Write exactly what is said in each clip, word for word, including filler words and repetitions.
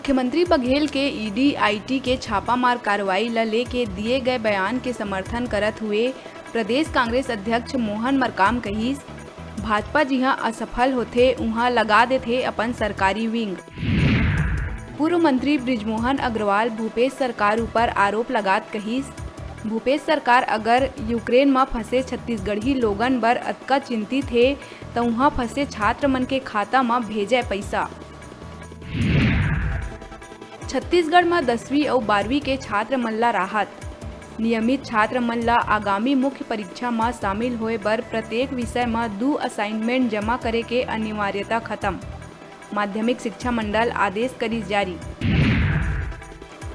मुख्यमंत्री बघेल के ED IT के छापामार कार्रवाई ल लेके दिए गए बयान के समर्थन करत हुए प्रदेश कांग्रेस अध्यक्ष मोहन मरकाम कहिस, भाजपा जिहां असफल होथे, उहां लगा देथे अपन सरकारी विंग। पूर्व मंत्री बृजमोहन अग्रवाल भूपेश सरकार ऊपर आरोप लगात कहिस, भूपेश सरकार अगर यूक्रेन म फंसे छत्तीसगढ़ी लोगन बर अतका चिंतित हे, त उहां फंसे छात्र मन के खाता म भेजय पइसा। छत्तीसगढ़ म दसवीं अउ बारहवीं के छात्र मन ला राहत। नियमित छात्र मन ला आगामी मुख्य परीक्षा म शामिल होए बर प्रत्येक विषय म दू असाइनमेंट जमा करे के अनिवार्यता खत्म। माध्यमिक शिक्षा मंडल आदेश करिस जारी।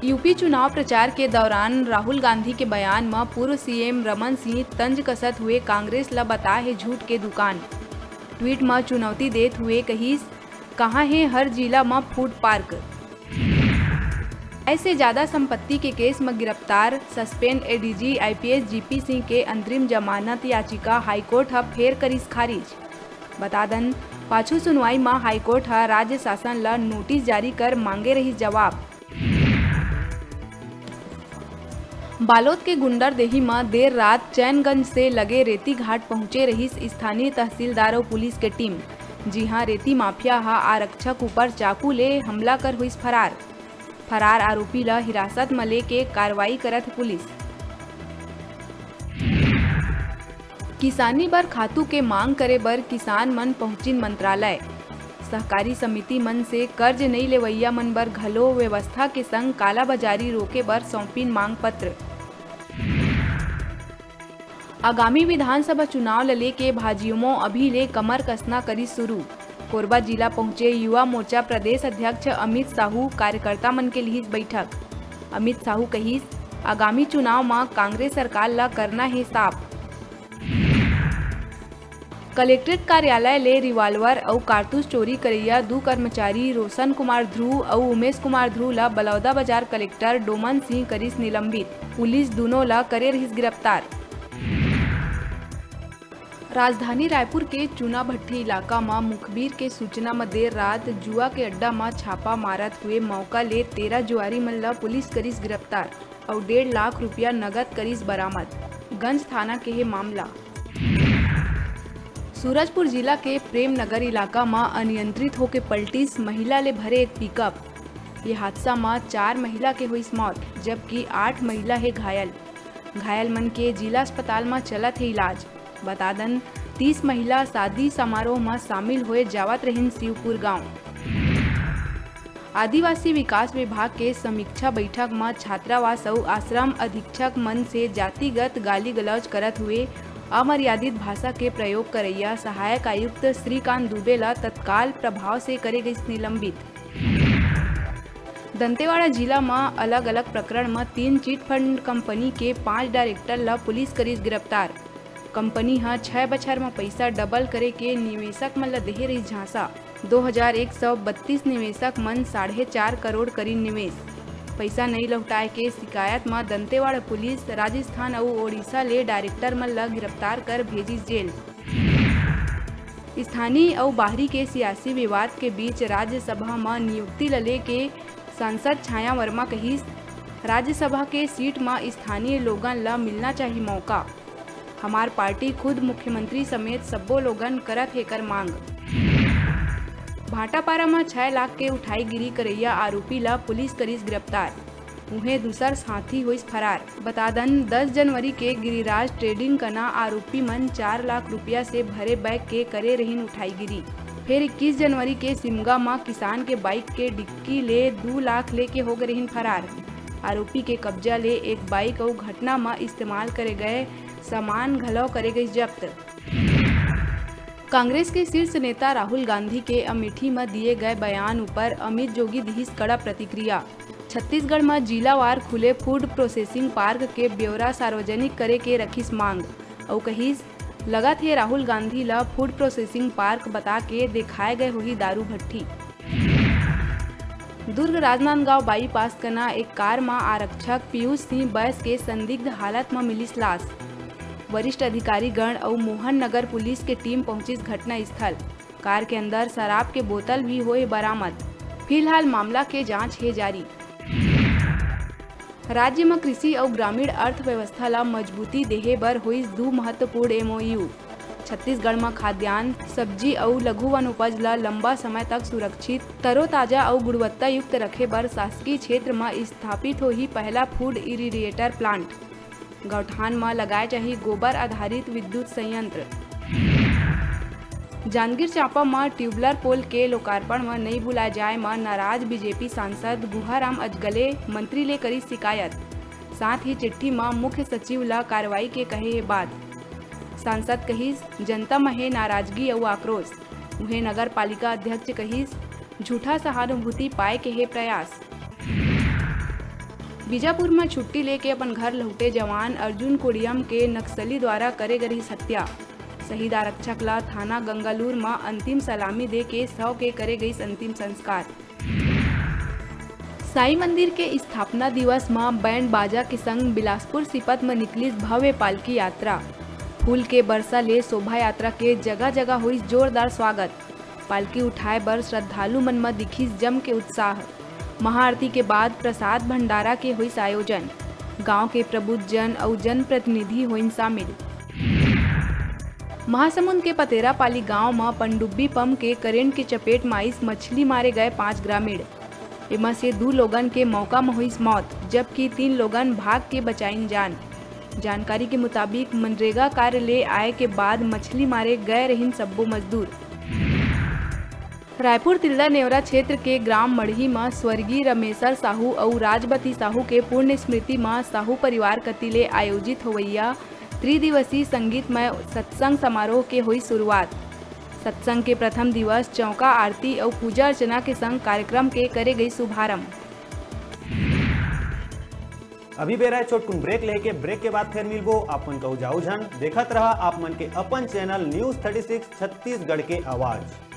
यूपी चुनाव प्रचार के दौरान राहुल गांधी के बयान म पूर्व सीएम रमन सिंह तंज कसत हुए कांग्रेस ल बताए हे झूठ के दुकान। ट्वीट म चुनौती देत हुए कहिस, कहां हे हर जिला म फूड पार्क। ऐसे ज्यादा संपत्ति के केस म गिरफ्तार suspend ADG IPS GP Singh के अंतरिम जमानत याचिका हाईकोर्ट ह फेर करिस खारिज। बता दन, पाछू सुनवाई म हाईकोर्ट ह राज्य शासन ल नोटिस जारी कर मांगे रहिस जवाब। बालोद के गुंडरदेही म देर रात चैनगंज से लगे रेती घाट पहुंचे रहिस स्थानीय तहसीलदार अउ पुलिस के टीम, जिहां रेती माफिया ह आरक्षक ऊपर चाकू ले हमला कर होइस फरार। फरार आरोपी ल हिरासत म लेके कार्रवाई करत हे पुलिस। किसानी बर खातू के मांग करे बर किसान मन पहुंचिन मंत्रालय। सहकारी समिति मन से कर्ज नइ लेवइया मन बर घलो व्यवस्था के संग कालाबाजारी रोके बर सौंपिन मांग पत्र। आगामी विधानसभा चुनाव ल लेके भाजयुमो अभी ले कमर कसना करिस शुरू। कोरबा जिला पहुंचे युवा मोर्चा प्रदेश अध्यक्ष अमित साहू कार्यकर्ता मन के लिहिस बैठक। अमित साहू कहिस, आगामी चुनाव म कांग्रेस सरकार ल करना हे साफ। कलेक्ट्रेट कार्यालय ले रिवाल्वर अउ कारतूस चोरी करइया दू कर्मचारी रोशन कुमार ध्रुव अउ उमेश कुमार ध्रुव ल बलौदाबाजार कलेक्टर डोमन सिंह करिस निलंबित। पुलिस दूनों ल करे रहिस गिरफ्तार। राजधानी रायपुर के चूनाभट्ठी इलाका म मुखबिर के सूचना म देर रात जुआ के अड्डा म छापा मारत हुए मौका ले तेरह जुआरी मन ल पुलिस करिस गिरफ्तार अउ डेढ़ लाख रुपया नगद करिस बरामद। गंज थाना के हे मामला। सूरजपुर जिला के प्रेम नगर इलाका म अनियंत्रित होके पलटिस महिला ले भरे एक पिकअप। ये हादसा म चार महिला के होइस मौत, जबकि आठ महिला हे घायल। घायल मन के जिला अस्पताल म चलत हे इलाज। बता दन, तीस महिला शादी समारोह म शामिल होए जावत रहिन शिवपुर गांव। आदिवासी विकास विभाग के समीक्षा बैठक म छात्रावास अउ आश्रम अधीक्षक मन से जातिगत गाली गलौज करत हुए अमर्यादित भाषा के प्रयोग करइया सहायक आयुक्त श्रीकांत दुबे ल तत्काल प्रभाव से करे गइस निलंबित। दंतेवाड़ा जिला म अलग-अलग प्रकरण म तीन चिट फंड कंपनी के पांच डायरेक्टर ल पुलिस करिस गिरफ्तार। कंपनी ह छह बछर म पइसा डबल करे के निवेशक मन ल देहे रहिस झांसा। दो हजार एक सौ बत्तीस निवेशक मन साढ़े चार करोड़ करीन निवेश। पइसा नइ लहुटाए के शिकायत म दंतेवाड़ा पुलिस राजस्थान अउ ओडिशा ले डायरेक्टर मन ल गिरफ्तार कर भेजिस जेल। स्थानीय अउ बाहरी के सियासी विवाद के बीच राज्यसभा म नियुक्ति ल लेके सांसद छाया वर्मा कहिस, राज्यसभा के सीट म स्थानीय लोगन ल मिलना चाही मौका। हमार पार्टी खुद मुख्यमंत्री समेत सब्बो लोगन करत हे कर मांग। भाटापारा म छह लाख के उठाईगिरी करइया आरोपी ल पुलिस करिस गिरफ्तार। उहें दूसर साथी होइस फरार। बता दन, दस जनवरी के गिरिराज ट्रेडिंग कना आरोपी मन चार लाख रुपया से भरे बैग के करे रहिन उठाईगिरी। फेर इक्कीस जनवरी के सिमगा म किसान के बाइक के डिक्की ले दू लाख लेके हो गे रहिन फरार। आरोपी के कब्जा ले एक बाइक अउ घटना म इस्तेमाल करे गए सामान घलौ करे गइस जब्त। कांग्रेस के शीर्ष नेता राहुल गांधी के अमेठी म दिए गए बयान ऊपर अमित जोगी दिहिस कड़ा प्रतिक्रिया। छत्तीसगढ़ म जिलावार खुले फूड प्रोसेसिंग पार्क के ब्यौरा सार्वजनिक करे के रखिस मांग अउ कहिस, लगत हे राहुल गांधी ल फूड प्रोसेसिंग पार्क बता के देखाए गए होही दारू भट्ठी। दुर्ग राजनांदगांव बाईपास कना एक कार म आरक्षक पीयूष सिंह बैस के संदिग्ध हालत म मिलिस लाश। वरिष्ठ अधिकारी गण अउ मोहन नगर पुलिस के टीम पहुंचिस घटना स्थल। कार के अंदर शराब के बोतल भी होए बरामद। फिलहाल मामला के जांच हे जारी। राज्य म कृषि अउ ग्रामीण अर्थव्यवस्था ल मजबूती देहे बर होइस दू महत्वपूर्ण एमओयू। छत्तीसगढ़ म खाद्यान्न, सब्जी अउ लघु वनोपज ल लंबा समय तक सुरक्षित, तरोताजा अउ गुणवत्ता युक्त रखे बर शासकीय क्षेत्र म स्थापित होही पहला फूड इरिडिएटर प्लांट। गौठान म लगाए जाही गोबर आधारित विद्युत संयंत्र। जांजगीर चांपा म ट्यूबलर पोल के लोकार्पण म नइ बुलाए जाए म नाराज बीजेपी सांसद गुहाराम अजगले मंत्री ले करिस शिकायत। साथ ही चिट्ठी म मुख्य सचिव ल कार्रवाई के कहे हे बात। सांसद कहिस, जनता म हे नाराजगी अउ आक्रोश। उहें, नगर पालिका अध्यक्ष कहिस, झूठा सहानुभूति पाए के हे प्रयास। बीजापुर म छुट्टी लेके अपन घर लहुटे जवान अर्जुन कोडियम के नक्सली द्वारा करे गे रिहिस हत्या। शहीद आरक्षक ल थाना गंगालूर म अंतिम सलामी दे के शव के करे गइस अंतिम संस्कार। साई मंदिर के स्थापना दिवस म बैंड बाजा के संग बिलासपुर सीपत म निकलिस भव्य पालकी यात्रा। फूल के बरसा ले शोभा यात्रा के जगह-जगह होइस जोरदार स्वागत। पालकी उठाए बर श्रद्धालु मन म दिखिस जम के उत्साह। महाआरती के बाद प्रसाद भंडारा के होइस आयोजन। गांव के प्रबुद्ध जन अउ जनप्रतिनिधि होइन शामिल। महासमुंद के पतेरापाली गांव म पनडुब्बी पंप के करंट के चपेट म आइस मछली मारे गए पांच ग्रामीण। एमा से दू लोगन के मौका म होइस मौत, जबकि तीन लोगन भाग के बचाइन जान। जानकारी के मुताबिक, मनरेगा कार्य ले आए के बाद मछली मारे गए रहिन सब्बो मजदूर। रायपुर तिल्दा नेवरा क्षेत्र के ग्राम मड़ही म स्वर्गीय रमेसर साहू अउ राजबती साहू के पुण्य स्मृति म साहू परिवार कति ले आयोजित होवइया त्रिदिवसीय संगीतमय सत्संग समारोह के होई शुरुआत। सत्संग के प्रथम दिवस चौका आरती अउ पूजा अर्चना के संग कार्यक्रम के करे गई शुभारंभ। अभी बेरा हे छोटकुन ब्रेक लेके, ब्रेक के बाद फेर मिलबो। आप मन कहू जाऊ झन, देखत रहा आप मन के अपन channel news thirty six Chhattisgarh के आवाज।